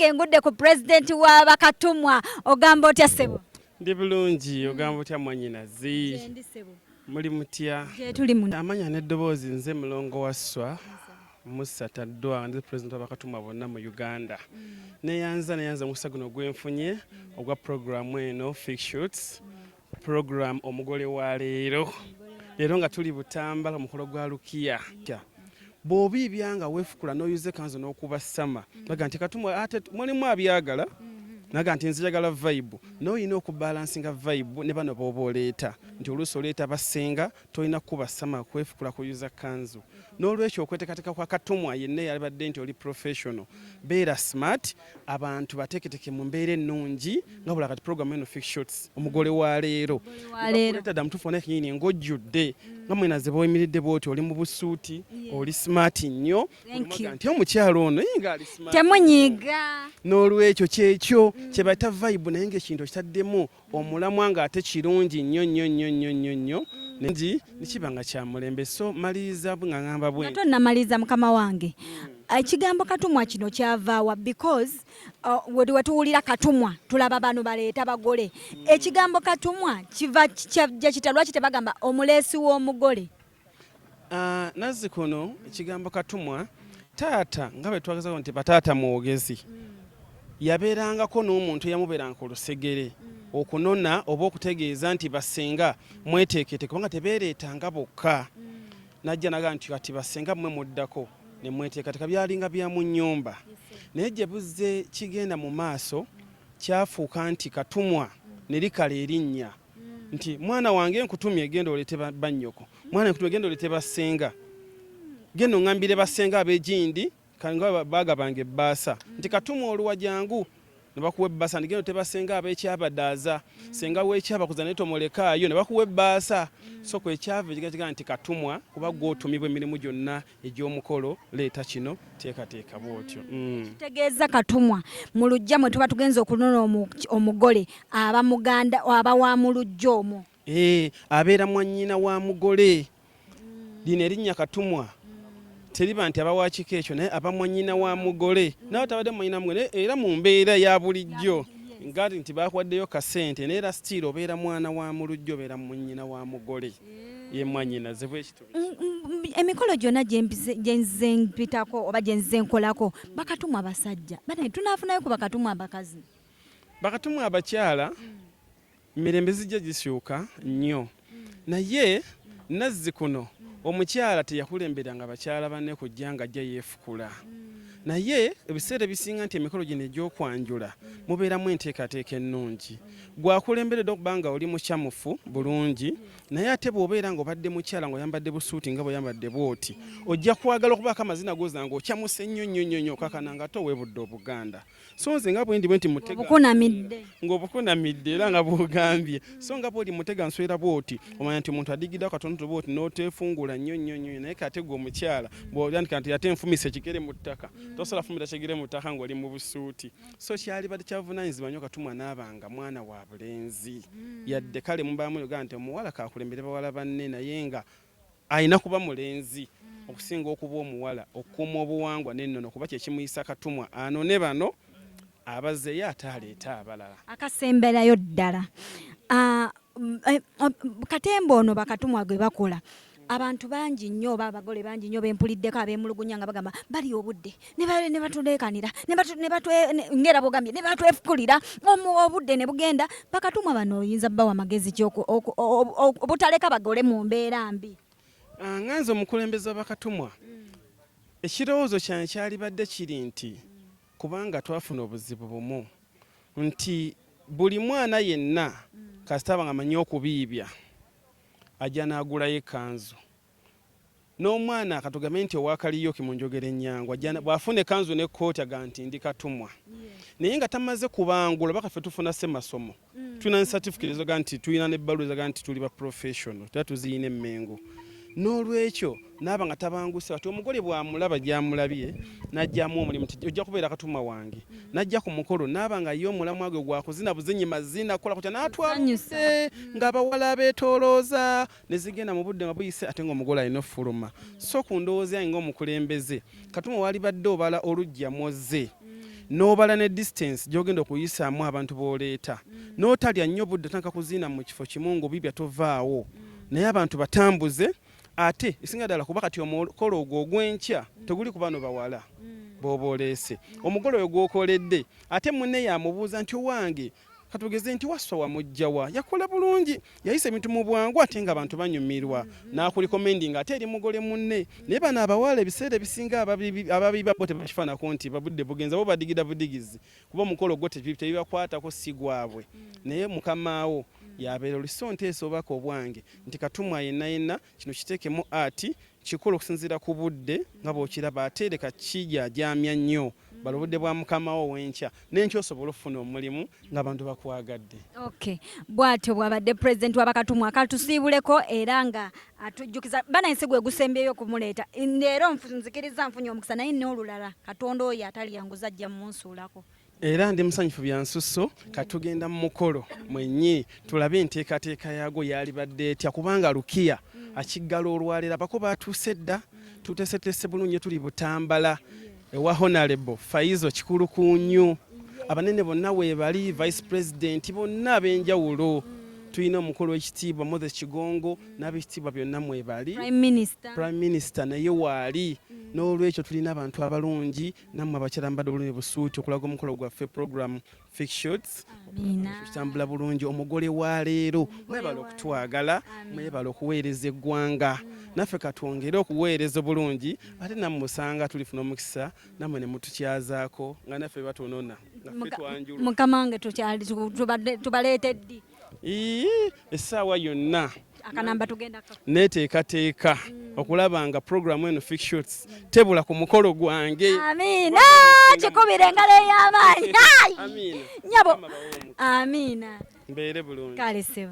Nange ngudde ku pulezidenti wa Bakatumwa. Ogamba otya ssebo? Ndi bulungi, ogamba otya mwanyinazi? Muli mutya? Gyetuli muno. Amanya n'eddoboozi, nze Mulongo Wasswa Musa Taddwa, ndi pulezidenti w'Abakatumwa bonna mu Uganda. Neyanza omukisa guno gwenfunye ogwa puroguramu eno Fix Shoots, program Omugole wa Leero. Leero nga tuli Butambala, omukolo gwa Lukiya. Bw'obiibya nga weefukula n'oyuza ekanzu n'okuba sama, baga nti katumwa ate mulimu abyagala, naga nti nzijagala vibe, naye olina okubalansinga vibe ne bano b'oba oleeta, nti oluusi oleeta basenga, tolina kukuba sama kwefukula kuyuza kanzu. N'olwekyo okweteekateeka kwa katumwa yenna eyabadde nti oli professional, beera smart, abantu bateeketeke mu mbeera ennungi nga bula kati program eno Fix Shots, Omugole wa Leero. Leeta dda mutuufu onekinyini ng'ojjudde nga mwenaze bw'oyimiridde bw'oti, oli mu busuuti, oli smart nnyo. Thank you. Nti omukyalo ono ye nga ali smart. Temunyiiga. N'olwekyo kyekyo kye bayita vibe, naye ng'ekintu okitaddemu omulamwa ng'ate kirungi nnyo nnyo nnyo nnyo nnyo nnyo ngi nekiba nga kya mulembe. So maliriza nga ngamba bwe Nga tonnamaliriza, mukama wange, ekigambo katumwa kino kyavaawa? Because we tuwulira katumwa tulaba bano baleeta bagole. Ekigambo katumwa kiva kyajja kita? Lwaki tebagamba omuleesi w'omugole? Ah, nazzi kuno ekigambo katumwa, taata nga bwe twagezako nti bataata mwogezi, yabeerangako n'omuntu eyamubeeranga ku lusegere okunona oba okutegeeza nti basenga mweteekete, kubanga tebeereetanga bokka. Najja naga nti kati basenga mmwe muddako ne mweteekateeka. Byalinga bya mu nnyumba, naye gye buzze kigenda mu maaso kyafuuka nti katumwa ne likala erinnya nti mwana wange nkutumye, genda oleete bannyoko, mwana nkutumye, genda oleete basenga, genda oŋŋambire basenga ab'egindi nga bagabanga ebbaasa nti katumwa oluwa jangu, ne bakuwa ebbaasa nti genda otebasenga ab'ekyabadaaza, senga w'ekyabakuza naye tomulekaayo, ne bakuwa ebbaasa. So kwekyava ekiga nti katumwa, kuba gw'otumibwa emirimu gyonna egy'omukolo, leeta kino, teekateeka bw'otyo. Kitegeeza katumwa mu luggya mwe tuba tugenza okunona omugole, aba muganda aba wa mu luggya omwo? Eh, abeera mwannyina wa mugole. Lino erinnya katumwa teriba nti aba wa kika ekyo, naye aba mwannyina wa mugole. Nawe tabadde mwannyina mugole, naye era mu mbeera ya bulijjo nga nti bakuwaddeyo kasente, naye era still obeera mwana wa mu luggya, obeera mwannyina wa mugole, ye mwannyinaze bwekito. Emikolo gyonna gye nze mpitako oba gye nze nkolako, bakatumwa basajja banaye. Tunaafunayo ku bakatumwa abakazi? Bakatumwa abakyala mirembe zijja gisyuka nnyo, naye nazzi kuno omukyala teyakulemberanga bakyala banne kujja nga ajja yeefukula. Naye ebiseera ebisinga nti emikolo gino egy'okwanjula mubeeramu enteekateeka ennungi, gwakulemberedde okuba nga oli mukyamufu bulungi. Naye ate bw'obeera ng'obadde mukyala ng'oyambadde busuuti nga bw'oyambadde bw'oti, ojja kwagala okubaako amazina goza ng'okyamuse nnyo nnyo nnyo nnyo, okakana nga ate oweebudde Obuganda. So nze nga bwe ndi bwe nti mutega Obukunamidde. Ng'obukunamidde era nga bw'ogambye. So nga bw'oli mutega nswera bw'oti, omanya nti omuntu adigiddewo katonotono bw'oti n'oteefungula nnyo nnyo nnyo. Naye kate gwe omukyala bw'otandika nti ate nfumise ekigere mu ttaka, tosobola fumita kigere mu ttaka ng'oli mu busuuti. So kyalibadde kyavunaanyizibwa nnyo katumwa n'abanga mwana wa bulenzi, yadde kale mubaamu yoga nti omuwala kakulembere bawala banne, naye nga alina kuba mulenzi okusinga okuba omuwala, okukuuma obuwangwa n'ennono, kuba kyekimuyisa katumwa, anone bano abazeeyo ate aleete abalala. Akasemberayo ddala, katemba ono bakatumwa gwe bakola, abantu bangi nnyo oba abagole bangi nnyo bempuliddeko abeemulugunya nga bagamba bali obudde ne batuleekanira ngera bwogambye ne batwefukulira obudde ne bugenda. Bakatumwa bano oyinza bbawa amagezi ki obutaleka bagole mu mbeera mbi? Ah, nga nze omukulembeze w'abakatumwa, ekirowoozo kyange kyalibadde kiri nti kubanga twafuna obuzibu bumu nti buli mwana yenna kasita aba nga amanyi okubiibya ajja n'agulayo ekkanzu, n'omwana katugambe nti owa kaliyoki mu njogera ennyangu ajja bw'afuna ekkanzu n'ekkooti aga nti ndi katumwa, naye nga tamaze kubangula. Baka ffe tufuna ssemasomo, tulina ne certificate ezaga nti tulina n'ebbaluwa ezaga nti tuli ba professional, era tuziyina emmengo. N'olwekyo naaba nga tabanguse, kati omugole bw'amulaba gy'amulabye n'ajjamu omulimu nti ojja kubeera katumwa wange, n'ajja ku mukolo naaba nga ye omulamwa gwe gwakuzina buzinyi mazina kukola kutya n'atwala Sanyusa. obudde ng'abawala abeetoolooza ne zigenda mu budde nga buyise, ate ng'omugole alina ofuluma. So ku ndowooza yange ng'omukulembeze, katumwa walibadde obala oluggya mwozze. N'obala ne distance gy'ogenda okuyisaamu abantu b'oleeta, n'otalya nnyo budde, otandika kuziina mu kifo kimu ng'obibya tovaawo, naye abantu batambuze. Ate esinga ddala kuba kati omukolo ogwo ogw'enkya teguli ku bano bawala b'oba oleese, omugole oyo gw'okoledde ate munne yamubuuza nti owange, katugeze nti Wasswa wamujjawa, yakola bulungi, yayisa ebintu mu bwangu ate nga abantu banyumirwa, n'akurecommendinga ate eri mugole munne. Naye bano abawala ebiseera ebisinga ababiba bo tebakifaanako nti babudde bugenza, bo badigida budigizi kuba omukolo gwo tebibakwatako, si gwabwe, naye mukamaawo yabeera oli. So nteesa obubaka obwange nti katumwa yenna yenna kino kiteekemu ati kikola okusinziira ku budde nga bw'okiraba, ate leka kijajamya nnyo, bala obudde bwa mukama wo w'enkya, n'enkya osobole okufuna omulimu ng'abantu bakwagadde. Okay, bw'atyo bw'abadde pulezidenti w'abakatumwa akatusiibuleko era nga atujjukiza banaye gwe gusembyeyo okumuleeta leero. Nzikiriza nfunye omukisa, naye n'olulala Katonda oyo atalyanguza ajja munsuulako. Era ndi musanyufu bya nsusso. Katugenda mu mukolo mwennyini tulabe enteekateeka yaago yalibadde etya, kubanga Lukiya akiggala olwaleero abako batuuse dda, tuteeseteese bulungi, tuli Butambala ewa Honorable Faizo Kikulukunyu, abanene bonna weebali, vice president bonna ab'enjawulo, tulina omukulu w'ekitiibwa Moses Kigongo n'ab'ekitiibwa byonna mwebali, Prime Minister naye waali. N'olwekyo tulina abantu abalungi, nammwe abakyala mbadde obulungi busuuti okulaga omukolo gwaffe, program Fix Shots kitambula bulungi. Omugole wa leero, mwebale okutwagala, mwebale okuweereza eggwanga, naffe katwongere okuweereza obulungi, ate nammwe osanga tulifuna omukisa nammwe ne mutukyazaako nga naffe batunona naffe twanjulwa. Mukama wange, tubaleete ddi? Essaawa yonna. Akanamba tugenda Neteekateeka okulaba nga programu eno Fix Shots tebula ku mukolo gwange. Amiina, kikubira engalo ey'amaanyi nyabo. Amiina. Mbeere bulungi. Kale sebo.